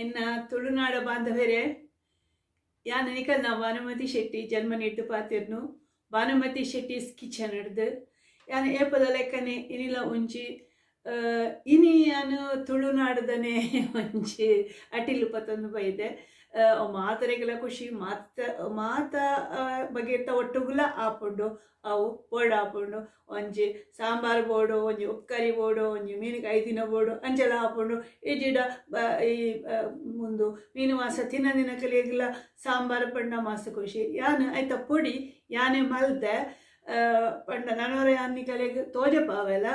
ಎನ್ನ ತುಳುನಾಡ ಬಾಂಧವರೇ, ಯಾನ್ ನಿಕಲ್ನ ಭಾನುಮತಿ ಶೆಟ್ಟಿ ಜರ್ಮನಿಡ್ದ್ ಪಾತೆರ್ನು. ಭಾನುಮತಿ ಶೆಟ್ಟಿಸ್ ಕಿಚನ್ ಹಿಡ್ದು ಯಾನ್ ಏಪದ ಲೆಕ್ಕನೆ ಇನಿಲ ಒಂಜಿ ಇನಿ ಯಾನ್ ತುಳುನಾಡದನೆ ಒಂಜಿ ಅಟಿಲು ಪತ್ತೊಂದು ಬೈದೆ. ಮಾತರೆಗೆಲ ಖುಷಿ, ಮಾತ ಮಾತ ಬಗೆತ ಒಟ್ಟುಗುಲ ಆಪುಂಡು, ಅವು ಬೋಡು ಆಪುಂಡು. ಒಂಜಿ ಸಾಂಬಾರು ಬೋಡು, ಒಂಜಿ ಉಪ್ಕರಿ ಬೋಡು, ಒಂಜಿ ಮೀನುಕಾಯಿ ದಿನ ಬೋಡು, ಅಂಚೆಲ ಆಪುಂಡು. ಇಜಿಡ ಈ ಮುಂದು ಮೀನು ಮಾಸ ತಿನ್ನದಿನ ಕಲಿಯಗ್ಲ ಸಾಂಬಾರು ಪಂಡ ಮಸ್ತ್ ಖುಷಿ. ಯಾನ್ ಐತ ಪೊಡಿ ಯಾನೆ ಮಲ್ದೆ ಪಂಡ ನನೊರ ಯಾನ್ ನಿಕಲೆಗ್ ತೋಜಪಾವೆಲ.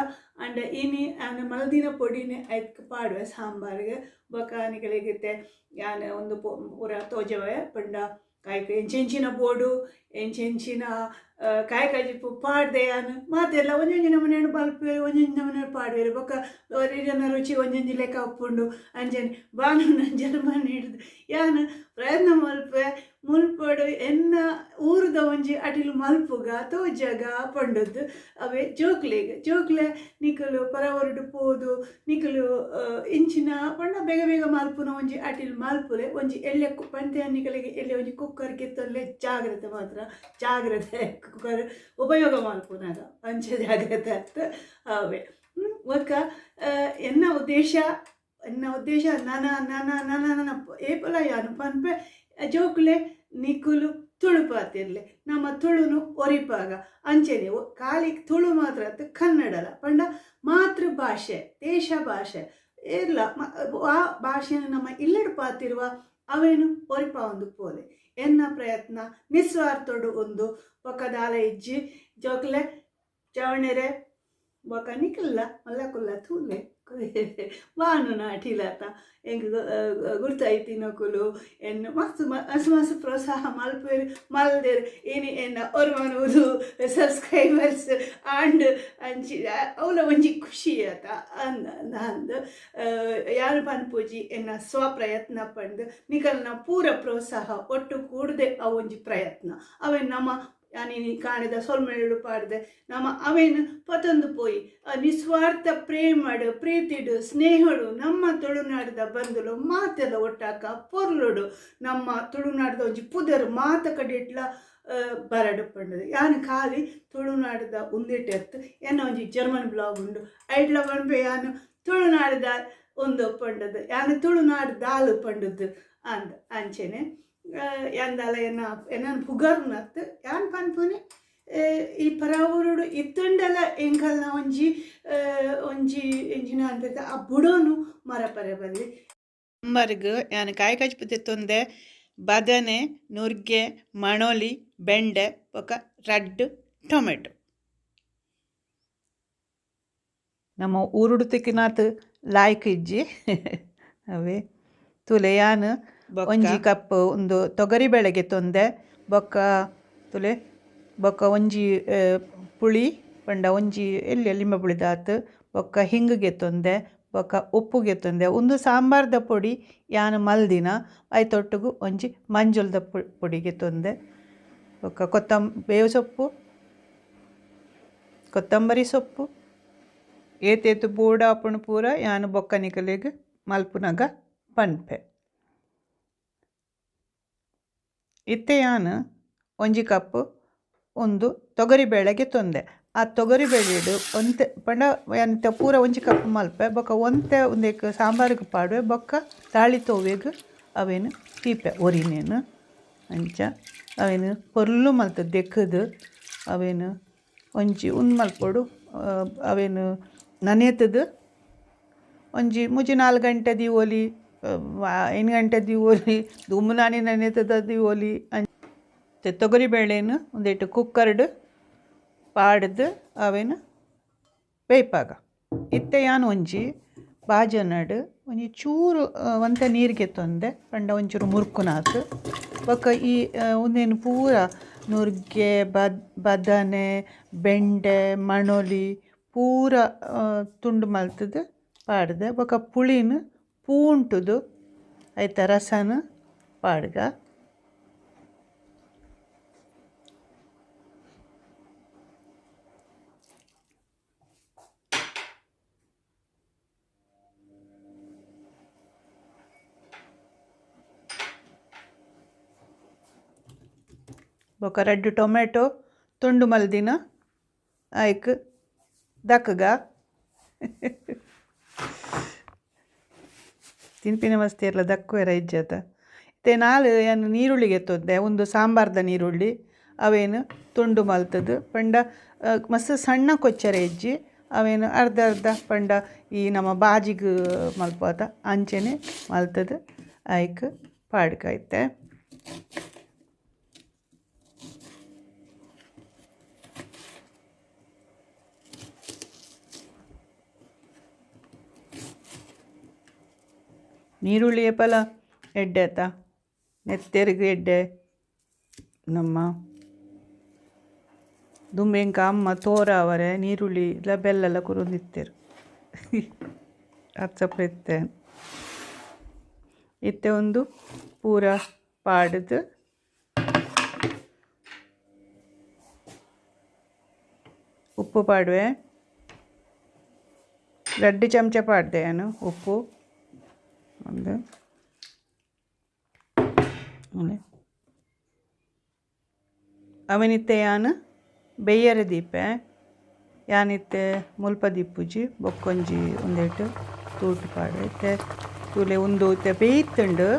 ಅಂಡ ಇನಿ ಯಾನ್ ಮಲ್ದಿನ ಪೊಡಿನೆ ಐಕ್ ಪಾಡುವೆ ಸಾಂಬಾರ್ಗೆ. ಬೊಕ ನಿಕಲೆಗಿತ್ತೆ ಯಾನ್ ಒಂದು ಪೂರ ತೋಜವೆ ಪಂಡ ಕಾಯ್ಕ ಎಂಚೆಂಚಿನ ಬೋಡು, ಎಂಚೆಂಚಿನ ಕಾಯಿ ಕಜಿಪು ಪಾಡ್ದೆ ಯಾನ್ ಮಾತೆಲ್ಲ ಒಂಜೊಂಜಿ ನಮೂನೆ ಮಲ್ಪುವೆರ್, ಒಂಜೊಂಜಿ ನಮೂನೆ ಪಾಡುವೆರ್. ಬೊಕ ಒರಿಜನ ರುಚಿ ಒಂಜೊಂಜಿ ಲೆಕ್ಕ ಉಪ್ಪುಂಡು. ಅಂಚನೆ ಬಾನುನ ಜರ್ಮನಿ ಹಿಡ್ದು ಯಾನ್ ಪ್ರಯತ್ನ ಮಲ್ಪುವೆ ಮುಲ್ಪಡು ಎನ್ನ ಊರುದ ಒಂಜಿ ಅಟಿಲು ಮಲ್ಪುಗ ತೋಜಗ ಪಂಡದ್ದು. ಅವೇ ಜೋಕ್ಲೆಗ್ ಜೋಕ್ಲೆ ನಿಕುಲು ಪರವರುಡು ಪೋದು ನಿಕುಲು ಇಂಚಿನ ಪಂಡ ಬೇಗ ಬೇಗ ಮಲ್ಪುನ ಒಂಜಿ ಅಟಿಲು ಮಲ್ಪುಲೆ. ಒಂಜಿ ಎಲ್ಯ ಪಂತೆ ನಿಕಲೆಗ್ ಎಲ್ಯ ಒಂಜಿ ಕುಕ್ಕರ್ ಗೆತ್ತೊಲ್ಲೆ ಜಾಗ್ರತೆ ಮಾತ್ರ, ಜಾಗ್ರತೆ ಕುಕ್ಕರ್ ಉಪಯೋಗ ಮಲ್ಪುನಾಗ ಅಂಚ ಜಾಗ್ರತೆ ಆತ್ ಅವೇ. ಬೊಕ್ಕ ಎನ್ನ ಉದ್ದೇಶ ನನ ನನ ನನ ನನ ಏಪಲ ಯಾನು ಪನ್ಪೆ ಜೋಕುಲೆ ನಿಕುಲು ತುಳು ಪಾತಿರ್ಲೆ, ನಮ್ಮ ತುಳುನು ಒರಿಪಾಗ. ಅಂಚೆನೆ ಖಾಲಿ ತುಳು ಮಾತ್ರ ಅತ್ ಕನ್ನಡಲ ಪಂಡ ಮಾತೃಭಾಷೆ ದೇಶ ಭಾಷೆ ಇಲ್ಲ ಆ ಭಾಷೆನ ನಮ್ಮ ಇಲ್ಲಡ್ ಪಾತಿರುವ ಅವೇನು ಒರಿಪಾವೊಂದು ಪೋಲೆ. ಎನ್ನ ಪ್ರಯತ್ನ ನಿಸ್ವಾರ್ಥೋಡು ಒಂದು ಬೊಕ ದಾಲ ಇಜ್ಜಿ. ಜೋಕ್ಲೆ ಚವಣೆರೆ ಬೊಕ ನಿಕಲ್ಲ ಮಲ್ಲ ಕುಲ್ಲ ತೂಲೆ ಬಾನು ಅಟಿಲಾತ ಎಂಕ್ ಗುರ್ತಾಯ್ತಿನಕುಲು ಎನ್ನ ಮಸ್ತ್ ಮಸ್ತ್ ಮಸ್ತ್ ಪ್ರೋತ್ಸಾಹ ಮಲ್ಪೆರ್ ಮಲ್ದೆರ್. ಇನಿ ಎನ್ನ ಒರ್ಮನೂರು ಸಬ್ಸ್ಕ್ರೈಬರ್ಸ್ ಆಂಡ್ ಅಂಚಿ ಅವಲ ಒಂಜಿ ಖುಷಿ ಆತ ಅಂದ್ ಅಂದ್. ಯಾನ್ ಪನ್ಪುಜಿ ಎನ್ನ ಸ್ವಪ್ರಯತ್ನ ಪಂದ್, ನಿಕಲ್ನ ಪೂರ ಪ್ರೋತ್ಸಾಹ ಒಟ್ಟು ಕೂಡದೆ ಅವು ಒಂಜಿ ಪ್ರಯತ್ನ. ಅವೆನ್ ನಮ ಯಾನಿನಿ ಕಾಣದ ಸೊಲ್ಮೆಳು ಪಾಡ್ದೆ ನಮ ಅವೇನು ಪತೊಂದು ಪೋಯಿ ನಿಸ್ವಾರ್ಥ ಪ್ರೇಮಡು ಪ್ರೀತಿಡು ಸ್ನೇಹಡು ನಮ್ಮ ತುಳುನಾಡದ ಬಂಧುಲು ಮಾತೆಲ್ಲ ಒಟ್ಟಾಕ ಪೊರ್ಲುಡು ನಮ್ಮ ತುಳುನಾಡದ ಒಂಜಿ ಪುದರ್ ಮಾತ ಕಡೆಟ್ಲ ಬರಡು ಪಂಡದು. ಯಾನ್ ಖಾಲಿ ತುಳುನಾಡದ ಉಂದಿಟ್ಟೆತ್ತು ಎನ್ನ ಒಂಜಿ ಜರ್ಮನ್ ಬ್ಲಾಗ್ ಉಂಡು ಐಡ್ಲ ಪನ್ಪೆ ಯಾನು ತುಳುನಾಡದ ಒಂದು ಪಂಡದು, ಯಾನು ತುಳುನಾಡು ದಾಲು ಪಂಡದ್ದು ಅಂದ್. ಅಂಚೆನೆ ಯಾನ್ ದಾಲ ಎನ್ನ ಎನ್ನ ಪುಗರ್ನತ್ ಯಾನ್ ಪನ್ಪುನಿ ಈ ಪರಾವೂರುಡು ಇತ್ತುಂಡಲ ಎಂಕಲ್ನ ಒಂಜಿ ಒಂಜಿ ಎಂಚಿನ ಅನ್ಪೆತ ಆ ಬುಡೋನು ಮರಪರೆ ಬಲ್ಲಿ. ಸಾಂಬಾರ್ಗ್ ಯಾನ್ ಕಾಯಿ ಕಜಿಪು ದೆತ್ತೊಂದೆ ಬದನೆ, ನುರ್ಗೆ, ಮಣೋಲಿ, ಬೆಂಡೆ ಬೊಕ ರಡ್ಡ್ ಟೊಮೆಟೊ. ನಮ್ಮ ಊರುಡು ತಿಕ್ಕಿನಾತ್ ಲಾಯ್ಕ್ ಇಜ್ಜಿ ಅವೇ. ತುಲೆ ಯಾನ್ ಒಂಜಿ ಕಪ್ ಉಂದು ತೊಗರಿ ಬೇಳೆಗೆ ತೊಂದೆ, ಬೊಕ್ಕ ತುಲೆ ಬೊಕ್ಕ ಒಂಜಿ ಪುಳಿ ಪಂಡ ಒಂಜಿ ಎಲ್ಯ ಲಿಂಬೆ ಪುಳಿದಾತ್, ಬೊಕ್ಕ ಹಿಂಗುಗೆ ತೊಂದೆ, ಬೊಕ್ಕ ಉಪ್ಪುಗೆ ತೊಂದೆ. ಉಂದು ಸಾಂಬಾರ್ದ ಪೊಡಿ ಯಾನ್ ಮಲ್ದಿನ ಐತೊಟ್ಟುಗು ಒಂಜಿ ಮಂಜೊಲ್ದ ಪೊಡಿಗೆ ತೊಂದೆ, ಬೊಕ್ಕ ಬೇವು ಸೊಪ್ಪು, ಕೊತ್ತಂಬರಿ ಸೊಪ್ಪು, ಏತೇತು ಬೋಡಾಪುಣು ಪೂರ ಯಾನ್ ಬೊಕ್ಕ ನಿಕಲೆಗ್ ಮಲ್ಪುನಗ ಪನ್ಪೆ. ಇತ್ತೆ ಯಾನ್ ಒಂಜಿ ಕಪ್ ಒಂದು ತೊಗರಿ ಬೇಳೆಗೆ ತೊಂದೆ. ಆ ತೊಗರಿ ಬೇಳೆಡು ಒಂತೆ ಪಂಡ ಯಾನ್ ಪೂರ ಒಂಜಿ ಕಪ್ ಮಲ್ಪೆ, ಬೊಕ್ಕ ಒಂತೆ ಉಂದೆಕ್ ಸಾಂಬಾರಿಗೆ ಪಾಡುವೆ, ಬೊಕ್ಕ ತಾಳಿ ತೋವೆಗ್ ಅವೇನು ತೀಪೆ ಒರಿನೇನು ಅಂಚ ಅವೇನು ಪೊರ್ಲು ಮಲ್ತ್ ದೆಕ್ಕದು ಅವೇನು ಒಂಜಿ ಉಂದು ಮಲ್ಪೊಡು. ಅವೇನು ನನೆತದು ಒಂಜಿ ಮೂಜಿ ನಾಲ್ಕು ಗಂಟೆ ದೀವೊಲಿ, 5 ಗಂಟೆ ದೀವೊಲಿ, ದುಂಬುನಾನಿ ನನೆತದ ದೀವೊಲಿ. ತೊಗರಿ ಬೇಳೆನು ಒಂದಿಟ್ಟು ಕುಕ್ಕರ್ಡ್ ಪಾಡ್ದು ಅವೇನು ಬೇಯ್ಪಾಗ. ಇತ್ತೆ ಯಾನ್ ಒಂಜಿ ಬಾಜನಡ್ ಒಂಜಿ ಚೂರು ಒಂತೆ ನೀರಿಗೆ ತೊಂದೆ ಪಂಡ ಒಂಚೂರು ಮುರ್ಕುನಾತ್. ಬೊಕ್ಕ ಈ ಉಂದೆನ್ ಪೂರ ನುರ್ಗೆ, ಬದನೆ, ಬೆಂಡೆ, ಮಣೋಲಿ ಪೂರ ತುಂಡು ಮಲ್ತದು ಪಾಡ್ದೆ. ಬೊಕ್ಕ ಪುಳಿನ್ ಪೂಂಟುದು ಐತ ರಸನ ಪಾಡ್ಗ. ಬೊಕ ರಡ್ಡ್ ಟೊಮೆಟೊ ತುಂಡು ಮಲ್ದಿನ ಐಕ್ ದಕ್ಕಗ ತಿನ್ಪಿನ ಮಸ್ತ್ ದಕ್ಕುವೆರ ಇಜ್ಜತ ಇತ್ತೆ ನಾಲ್ ಯಾನ್ ನೀರುಳ್ಳಿಗೆ ಎತ್ತೊಂದೆ ಒಂದು ಸಾಂಬಾರ್ದ ನೀರುಳ್ಳಿ ಅವೇನು ತುಂಡು ಮಲ್ತದು ಪಂಡ ಮಸ್ತ್ ಸಣ್ಣ ಕೊಚ್ಚರೆ ಇಜ್ಜಿ ಅವೇನು ಅರ್ಧ ಅರ್ಧ ಪಂಡ ಈ ನಮ್ಮ ಬಾಜಿಗ್ ಮಲ್ಪದ ಅಂಚೆನೆ ಮಲ್ತದು ಐಕ್ ಪಾಡ್ಕ ಇತ್ತೆ ನೀರುಳ್ಳಿ ಏಪಲ ಎಡ್ಡೆ ಆತ ನೆತ್ತೆರ್ಗ್ ಎಡ್ಡೆ ನಮ್ಮ ದುಂಬೆಂಕ ಅಮ್ಮ ತೋರ ಅವರೆ ನೀರುಳ್ಳಿ ಇಲ್ಲ ಬೆಲ್ಲೆಲ್ಲ ಕೊರೊಂದಿತ್ತೆರ್ ಅತ್ಸಪ್ಪ ಇತ್ತೆ ಇತ್ತೆ ಒಂದು ಪೂರ ಪಾಡ್ದ್ ಉಪ್ಪು ಪಾಡುವೆ ರಡ್ಡ್ ಚಮಚ ಪಾಡ್ದೆ ಯಾನು ಉಪ್ಪು ಒಂದು ಅವನಿತ್ತೆ ಯಾನ್ ಬೆಯ್ಯರೆ ದೀಪೆ ಯಾನಿತ್ತೆ ಮುಲ್ಪ ದೀಪುಜಿ ಬೊಕ್ಕೊಂಜಿ ಉಂದೆಟ್ ತೂಟು ಪಾಡ್ವೆ ಇತ್ತೆ ತೂಲೆ ಉಂದು ಇತ್ತೆ ಬೇಯ್ತುಂಡು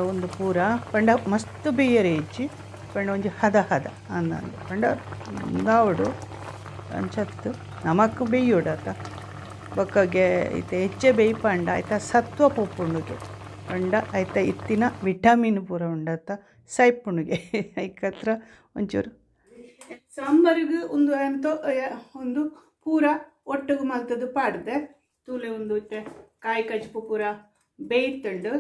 ಉಂದು ಪೂರ ಪಂಡ ಮಸ್ತ್ ಬೇಯರೆ ಇಜ್ಜಿ ಪಂಡ ಒಂಜಿ ಹದ ಹದ ಅಂದಂದು ಪಂಡ ಉಂದಾವೊಡು ಅಂಚತ್ತು ನಮಕ್ ಬೇಯ್ಯೊಡತ ಬೊಕ್ಕಗೆ ಇತ್ತೆ ಹೆಚ್ಚೆ ಬೇಯ್ಪಂಡ ಐತ ಸತ್ವ ಪೋಪುಂಡುಗೆ ಪಂಡ ಐತ ಇತ್ತಿನ ವಿಟಮಿನ್ ಪೂರ ಉಂಡತ ಸೈಪುಂಡುಗೆ ಐಕತ್ರ ಒಂಚೂರು ಸಾಂಬಾರಿಗೆ ಒಂದು ಎಂತ ಒಂದು ಪೂರ ಒಟ್ಟುಗು ಮಲ್ತದು ಪಾಡ್ದೆ ತೂಲೆ ಒಂದು ಇತ್ತೆ ಕಾಯಿ ಕಜ್ಪು ಪೂರ ಬೇಯ್ತುಂಡು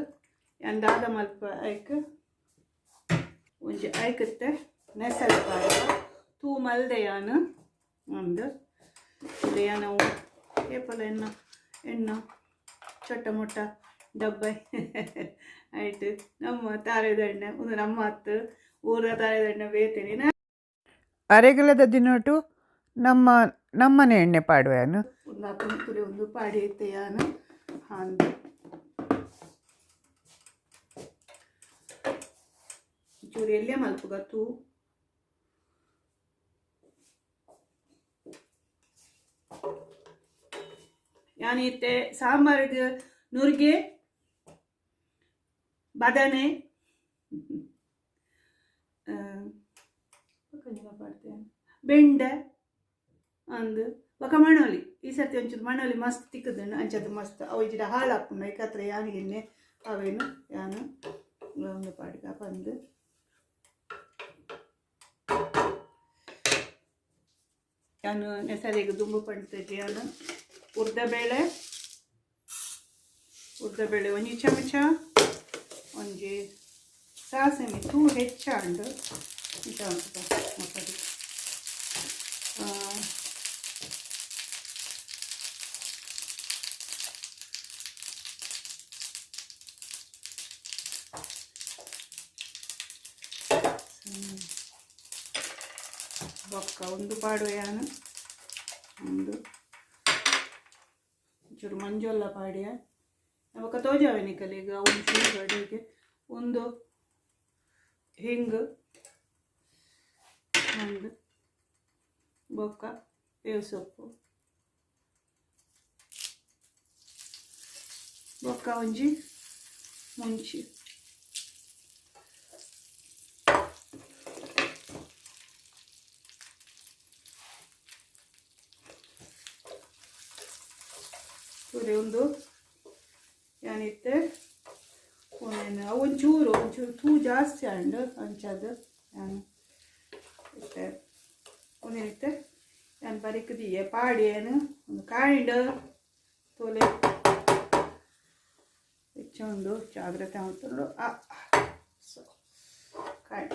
ಯಾನ್ ದಾದ ಮಲ್ಪ ಐಕ್ ಒಂಜಿ ಐಕತ್ತೆ ನೆಸಲ್ ಪಾಡ್ದ ತೂ ಮಲ್ದೆ ಯಾನ್ ಒಂದು ಯಾನ್ ಅವು ಏಪಲ ಎನ್ನ ಎಣ್ಣ ಚೊಟ್ಟ ಮೊಟ್ಟ ಡಬ್ಬೈ ಆಯ್ತು ನಮ್ಮ ತಾರೆದೆಣ್ಣೆ ಒಂದು ನಮ್ಮ ಅತ್ತು ಊರ ತಾರೆದೆಣ್ಣೆ ಬೇತೇನೆ. ಅರೆಗಲದ ದಿನೊಟು ನಮ್ಮ ನಮ್ಮನೆ ಎಣ್ಣೆ ಪಾಡುವೆನು. ಒಂದು ತುಲೆ ಒಂದು ಪಾಡಿ ಇತ್ತೆ ಯಾನ್ ಅಂದು ಚೂರು ಎಲ್ಲೇ ಮಲ್ಪುಗ ತೂ ಯಾನ್ ಇತ್ತೆ ಸಾಂಬಾರಿಗೆ ನುರ್ಗೆ ಬದನೆ ಬೆಂಡೆ ಅಂದ್ ಬೊಕ ಮಣೋಲಿ ಈ ಸರ್ತಿ ಒಂಚೂರು ಮಣೋಲಿ ಮಸ್ತ್ ತಿಕ್ಕುದುಂಡು ಅಂಚದ ಮಸ್ತ್ ಅವು ಇಜ್ಜಿಡ ಹಾಳಾಪುಂಡು ಐಕತ್ರ ಯಾನ್ ಎಣ್ಣೆ ಅವೇನು ಯಾನ್ ಒಂದು ಪಾಡ್ಗ ಪಂದ್ ಯಾನ್ ನೆಸರೆಗ್ ದುಂಬು ಪಂಡ್ತಜಿ ಯಾನ್ ಉರ್ದಬೇಳೆ ಉರ್ದಬೇಳೆ ಒಂಜಿ ಚಮಚ ಒಂಜಿ ಸಾಸಿವೆ ತೂ ಹೆಚ್ಚಾಂಡ್ ಇಂಚ ಮಲ್ಪೊಡು ಬೊಕ್ಕ ಒಂದು ಪಾಡುವೆ ಯಾನ್ ಒಂದು ಒಂಚೂರು ಮಂಜೊಲ್ಲ ಪಾಡ್ಯ ಬೊಕ್ಕ ತೋಜಾವೆ ನಿಕಲೆಗ್ ಅವು ಒಂಚೂರು ಅಡಿಗೆ ಒಂದು ಹಿಂಗ್ ಒಂದು ಬೊಕ್ಕ ಬೇವು ಸೊಪ್ಪು ಬೊಕ್ಕ ಒಂಜಿ ಮುಂಚಿ ತೂಲೆ ಒಂದು ಯಾನಿತ್ತೆ ಒಂದೇನು ಅವು ಒಂಚೂರು ಒಂಚೂರು ತೂ ಜಾಸ್ತಿ ಆಂಡ್ ಅಂಚಾದ್ ಯಾನ್ ಇತ್ತೆ ಒಂದೇನಿತ್ತೆ ಯಾನ್ ಬರಿಕ್ ದೀಯೆ ಪಾಡ್ಯೇನು ಒಂದು ಕಾಯಿಂಡ್ ತೂಲೆ ಹೆಚ್ಚ ಉಂಡು ಜಾಗ್ರತೆ ಮಲ್ತೊಂಡು ಆ ಸೊ ಕಾಯ್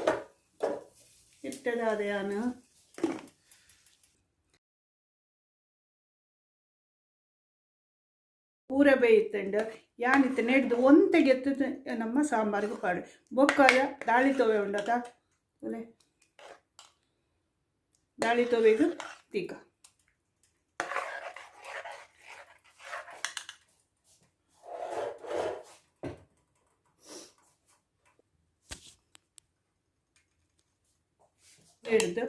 ಇತ್ತೆ ದಾದ ಯಾನ್ ಪೂರ ಬೇಯಿತ್ತುಂಡು ಯಾನ್ ಇತ್ತೆ ನೆಡ್ದು ಒಂತೆ ಗೆತ್ತುದು ನಮ್ಮ ಸಾಂಬಾರ್ಗ್ ಪಾಡು ಬೊಕ್ಕದ ದಾಳಿ ತೋವೆ ಉಂಡತ ತೂಲೆ ದಾಳಿ ತೋವೆಗ್ ದೀಕ ಹಿಡ್ದು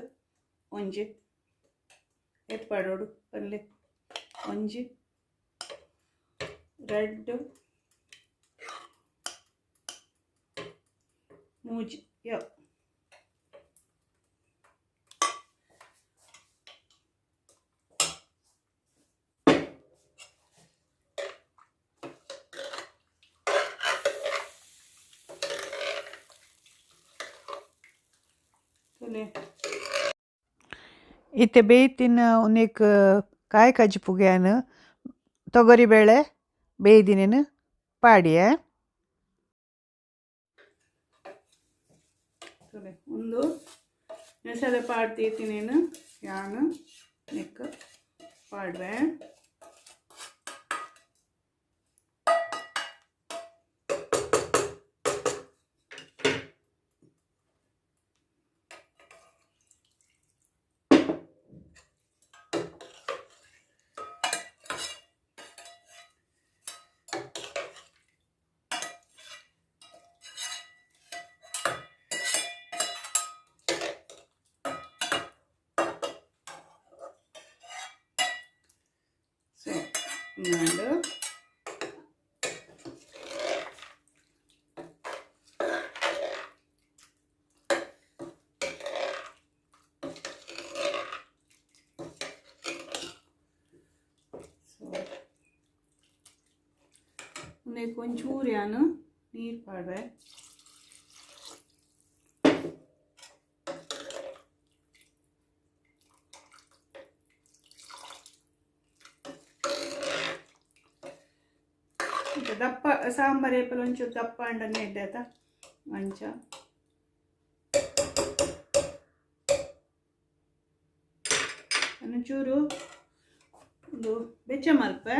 ಒಂಜಿ ಏತ್ ಪಾಡೋಡು ಪಲ್ಲೆ ಒಂಜಿ ರೆಡ್ ಮೂಜಿ ಯೋ ಇತ್ತೆ ಬೇಯ್ತಿನ ಉಂದೆಕ್ ಕಾಯಿ ಕಜಿಪುಗ್ಯಾನ್ ತೊಗರಿಬೇಳೆ ಬೇಯ್ದಿನೇನು ಪಾಡಿಯೆ. ಒಂದು ಮಸಾಲೆ ಪಾಡ್ತೀನೇನು ಯಾನು ನೆಕ್ ಪಾಡುವೆ. ಸೊ ಸೊ ಉಂದೆಕ್ ಒಂಚೂರು ಯಾನು ನೀರು ಪಾಡುವೆ. ದಪ್ಪ ಸಾಂಬಾರು ಏಪಲ ಒಂಚೂರು ದಪ್ಪ ಅಂಡನೆ ಇದ್ದೆ ಆಯ್ತಾ ಅಂಚ. ಒಂಚೂರು ಒಂದು ಬೆಚ್ಚ ಮಲ್ಪೆ.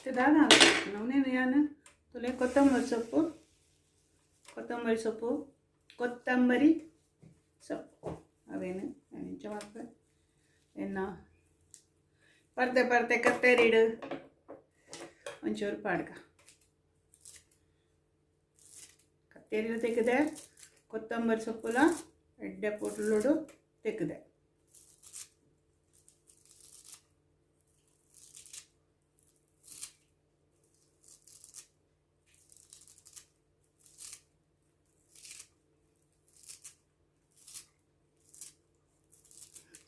ಸೊ ದಾದ ಉಂದೇನು ಯಾನು ತುಲೆ ಕೊತ್ತಂಬರಿ ಸೊಪ್ಪು ಕೊತ್ತಂಬರಿ ಸೊಪ್ಪು ಕೊತ್ತಂಬರಿ ಸೊಪ್ಪು ಅವೇನು ಇಂಚ ಮಲ್ಪೆ. ಎನ್ನ ಪರ್ತೆ ಪರ್ತೆ ಕತ್ತೇರಿಡು ಒಂಚೂರು ಪಾಡ್ಕ ಕತ್ತೇರಿಡು ತೆಗೆದೆ ಕೊತ್ತಂಬರಿ ಸೊಪ್ಪುಲ ಎಡ್ಡೆ ಪೊಟ್ಲುಡು ತೆಗೆದೆ.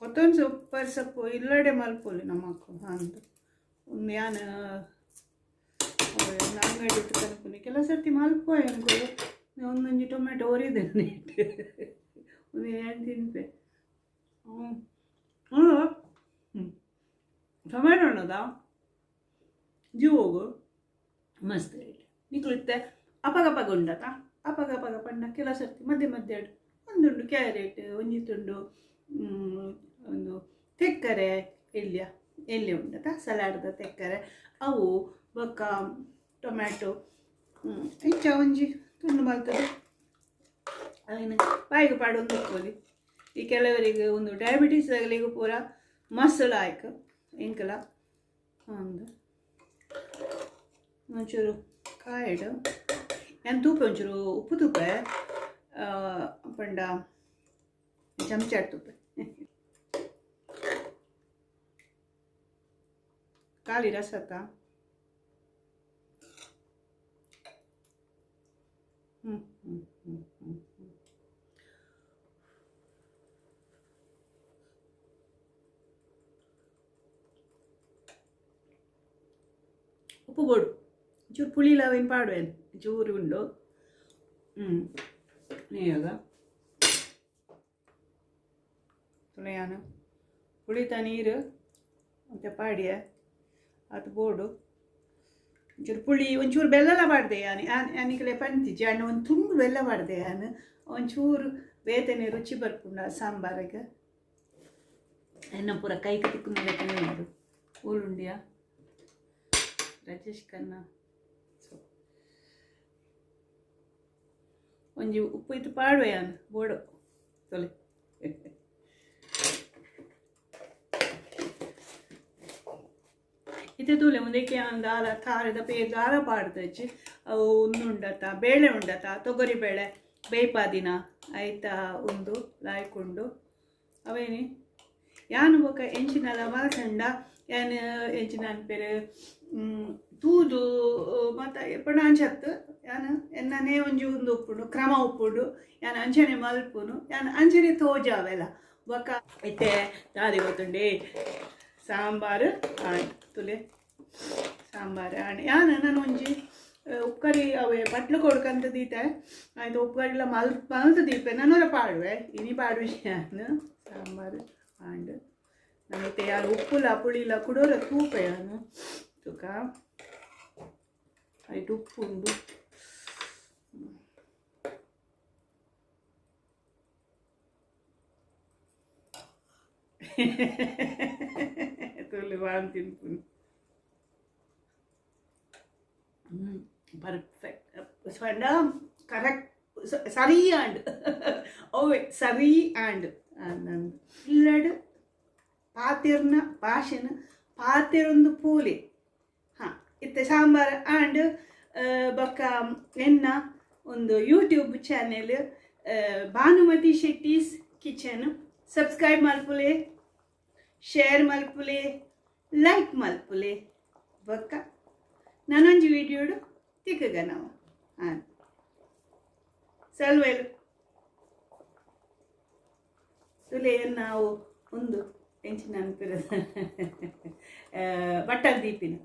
ಕೊತ್ತಂಬರಿ ಸೊಪ್ಪು ಸೊಪ್ಪು ಇಲ್ಲಡೆ ಮಲ್ಪೊಲಿ ನಮ್ಮಕ್ಕು ಅಂದು ಒಂದು ಯಾನ್ ಅಂಗಡಿ ಕಲ್ಪುನಿ ಕೆಲವು ಸರ್ತಿ ಮಲ್ಪ ಅನ್ಕೊಡು ಒಂದೊಂಜಿ ಟೊಮೆಟೊ ಒರಿದೆ ಒಂದು ಏನು ತಿನ್ಪೆ. ಹ್ಞೂ ಹ್ಞೂ ಟೊಮೆಟೊ ಹಣ್ಣದ ಜೀವೋಗು ಮಸ್ತ್ ನಿಕ್ಲಿತ್ತೆ ಅಪಗಪಗ ಉಂಡತ ಅಪಗಪಗ ಪಂಡ ಕೆಲವು ಸರ್ತಿ ಮಧ್ಯೆ ಮಧ್ಯೆ ಒಂದುಂಡು ಕ್ಯಾರೆಟ್ ಒಂಜಿ ತುಂಡು ಒಂದು ತೆಕ್ಕರೆ ಎಲ್ಯ ಎಲ್ಲಿ ಉಂಡತ ಸಲಾಡ್ದ ತೆಕ್ಕರೆ ಅವು ಬೊಕ್ಕ ಟೊಮ್ಯಾಟೊ ಇಂಚ ಒಂಜಿ ತುಂಡು ಮಲ್ತದೆ ಅವೇನು ಬಾಯಿಗೆ ಪಾಡೊಂದು ಉಪ್ಪೊಲಿ. ಈ ಕೆಲವರಿಗೆ ಒಂದು ಡಯಾಬಿಟೀಸ್ ಆಗಲಿಗೂ ಪೂರ ಮಸಲು ಆಯ್ಕು ಎಂಕಲ ಒಂದು ಒಂಚೂರು ಕಾಯಿಡು ನಾನು ತೂಪೆ ಒಂಚೂರು ಉಪ್ಪು ತೂಪೆ ಪಂಡ ಚಮಚ ತೂಪೆ ಖಾಲಿ ರಸತ. ಹ್ಞೂ ಹ್ಞೂ ಹ್ಞೂ ಹ್ಞೂ ಹ್ಞೂ ಉಪ್ಪು ಬೋಡು ಒಂಚೂರು ಪುಳಿಲ ಅವೇನು ಪಾಡುವೇನು ಚೂರು ಉಂಡು. ಹ್ಞೂ ಇವಾಗ ತುಳಿಯಾನು ಪುಳಿತ ನೀರು ಮತ್ತು ಪಾಡಿಯ ಅದು ಬೋಡು ಒಂಚೂರು ಪುಳಿ ಒಂಚೂರು ಬೆಲ್ಲಲ ಪಾಡ್ದೆ ಯಾನು ಯಾನಿಕಲೆ ಪಂತಿಜಿ ಅಣ್ಣ ಒಂದು ತುಂಡು ಬೆಲ್ಲ ಪಾಡ್ದೆ ಯಾನು ಒಂಚೂರು ಬೇತನೆ ರುಚಿ ಬರ್ಪುಂಡ ಸಾಂಬಾರಿಗೆ. ಎನ್ನ ಪೂರ ಕೈಗೆ ತಿಕ್ಕು ಲೆಕ್ಕನೆ ಉಂಡು ಊರುಂಡಿಯ ರಾಜೇಶ್ ಖನ್ನಾ. ಸೊ ಒಂಜಿ ಉಪ್ಪು ಇತ್ತು ಪಾಡುವೆ ಯಾನ್ ಬೋಡು ತೊಲೆ ಇತ್ತೆ ತೂಲೆ ಉಂದಕ್ಕೆ ಯಾನ್ ದಾಲ ತಾರೆದ ಪೇರ್ ದಾಲ ಪಾಡ್ದಜ್ಜಿ ಅವು ಉಂದುಂಡತ ಬೇಳೆ ಉಂಡತ ತೊಗರಿ ಬೇಳೆ ಬೇಯ್ಪಾದಿನ ಆಯ್ತಾ ಉಂದು ಲಾಯ್ಕುಂಡು ಅವೇನಿ ಯಾನು ಬೊಕ ಎಂಚಿನಲ ಮಲ್ತಂಡ ಯಾನ್ ಎಂಚಿನ ಅನ್ಪೆರ್ ತೂದು ಮತ್ತ ಪಂಡ ಅಂಚತ್ತು ಯಾನ್ ಎನ್ನನೇ ಒಂಜಿ ಉಂದು ಉಪ್ಪುಂಡು ಕ್ರಮ ಉಪ್ಪುಂಡು ಯಾನ್ ಅಂಚನೆ ಮಲ್ಪುನು ಯಾನ್ ಅಂಚನೆ ತೋಜಾವೆಲ್ಲ ಬೊಕ ಇತ್ತೆ ದಾದಿ ಗೊತ್ತುಂಡೆ ಸಾಂಬಾರು ಆಂಡ್ ತುಲೆ ಸಾಂಬಾರು ಆಂಡ್ ಯಾನ್ ನಾನು ಒಂಜಿ ಉಪ್ಕರಿ ಅವೇ ಪಟ್ಲು ಕೊಡ್ಕಂತ ದೀತೆ ಆಯ್ತು ಉಪ್ಕರಿಲ ಮಲ್ತು ದೀಪೆ ನಾನೊರ ಪಾಡುವೆ ಇನಿ ಪಾಡುವೆ ಯಾನ್ ಸಾಂಬಾರು ಆಂಡ್ ನಾನು ಯಾರು ಉಪ್ಪುಲ ಪುಳಿಲ ಕುಡೋರ ತೂಪೆ ಯಾನು ತುಕ ಆಯ್ತು ಉಪ್ಪು ಉಂಡು ತುಲೆ ವಾನ್ ತಿನ್ಪುನು ಪರ್ಫೆಕ್ಟ್ ಪಂಡ ಕರೆಕ್ಟ್ ಸರಿ ಆಂಡ್ ಓವೆ ಸರಿ ಆಂಡ್ ಇಲ್ಲಡ್ ಪಾತಿರ್ನ ಭಾಷೆನ ಪಾತಿರೊಂದು ಪೂಲಿ ಹಾಂ ಇತ್ತೆ ಸಾಂಬಾರು ಆಂಡ್ ಬೊಕ್ಕ ಎನ್ನ ಒಂದು YouTube channel Bhanumathi Shetty's kitchen subscribe ಮಲ್ಪುಲೆ share ಮಲ್ಪುಲೆ ಲೈಕ್ ಮಲ್ಪುಲೆ ಬೊಕ್ಕ ನಾನೊಂಜಿ ವಿಡಿಯೋಡು ತಿಕ್ಕಗ ನಾವು ಹಾಂ ಸಲ್ವೇಲು ತುಲೆ ನಾವು ಒಂದು ಎಂಚಿನ ಅನ್ಪಿರ ಬಟ್ಟಲ್ ದೀಪಿನ.